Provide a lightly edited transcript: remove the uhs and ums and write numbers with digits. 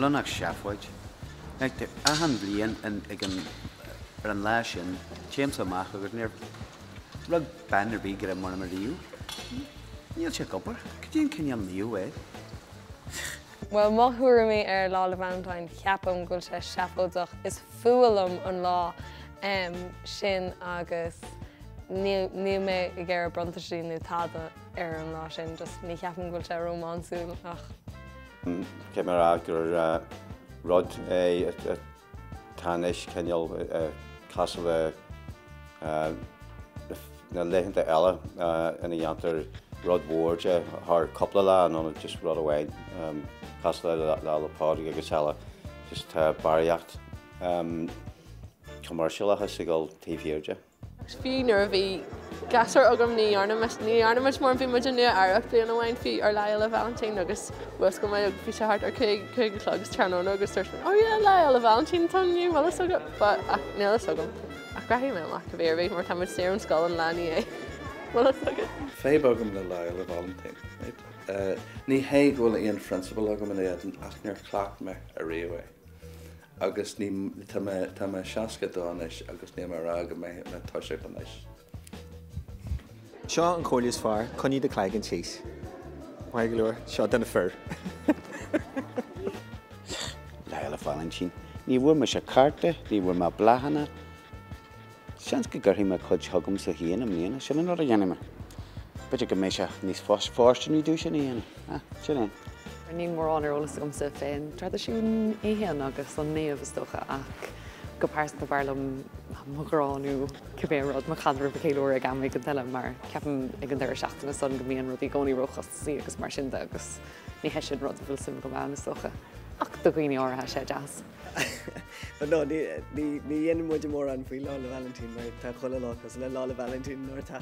Níl ann ach seafóid. Like, achan bhliain ag an, ar an lá sin, téimse amach agus níor rug bean ar bith greim orm ariamh. Níl sé ag obair. Cad é an cineál naomh é? Bhuel, mo thuairimí ar Lá 'le Vailintín, ceapaim go bhfuil sé seafóideach. Is fuath liom an lá sin agus níl mé ag iarraidh bronntaisí nó tada ar an lá sin, just ní cheapaim go bhfuil sé rómánsúil ach. Caithfidh mé a rá gur rud é atá anois cineál cosúil le na laethanta eile ina dhéantar rud mhór de thar cúpla lá in ionad just rud amháin cosúil le Lá 'le Pádraig agus eile. Just tá barraíocht commercialachas ag dul taobh thiar de. Fiú nuair a bhí gasúr agam ní dhearna muid, ní dhearna muid mórán, bhí muid i Nua Eabhrac bliain amháin fiú ar Lá Fhéile Vailintín agus mhúscail mé agus bhí sé thart ar 5, 5 a chlog sa tráthnóna agus dúirt mé oh yeah Lá Fhéile Vailintín atá inniu, bhfuil fhios agat? But ach níl fhios agam. Ach rachaidh mé amach cibé ar bith mar tá muid saor ón scoil an lá ina dhiaidh. Bhfuil fhios agat? Fadhb agam le Lá Fhéile Vailintín, right? Ní hé go bhfuil aon phrionsabal agam ina éadan ach níor chleacht mé ariamh é. Agus ní, tá mé, tá mé 62 anois agus níl mé ag rá go mbeidh mé ag toiseacht anois. Seo an chomhairle is fearr, coinnigh do cloigeann síos. Maith go leor, seo do na fir. Lá Fhéile Vailintín. Ní bhfuair mise cárta, ní bhfuair mé bláthanna. Seans go gcuirfidh mé cuid chugamsa féin i mbliana, sin an rud a dhéanfaidh mé. B'fhéidir go mbeidh sé níos fóirsteanaí domh sin a dhéanamh. Ah, sin é. Níl mórán ar eolas agamsa fén traidisiún é féin agus an naomh is dócha ach go pearsanta b'fhearr liom mo ghrá nó cibé rud, mo chaidreamh a cheiliúradh ag am éigint eile mar ceapaim ag an deireadh seachtaine san go mbíonn rudaí i gcónaí róchostasaí agus mar sin de agus ní hé sin rud a bhfuil suim agam ann is dócha. Ach do dhaoine áirithe sé deas. But no, ní ní dhéanann muid mórán faoi Lá 'le Vailintín mar tá chuile lá cosúil le Lá 'le Vailintín nuair atá.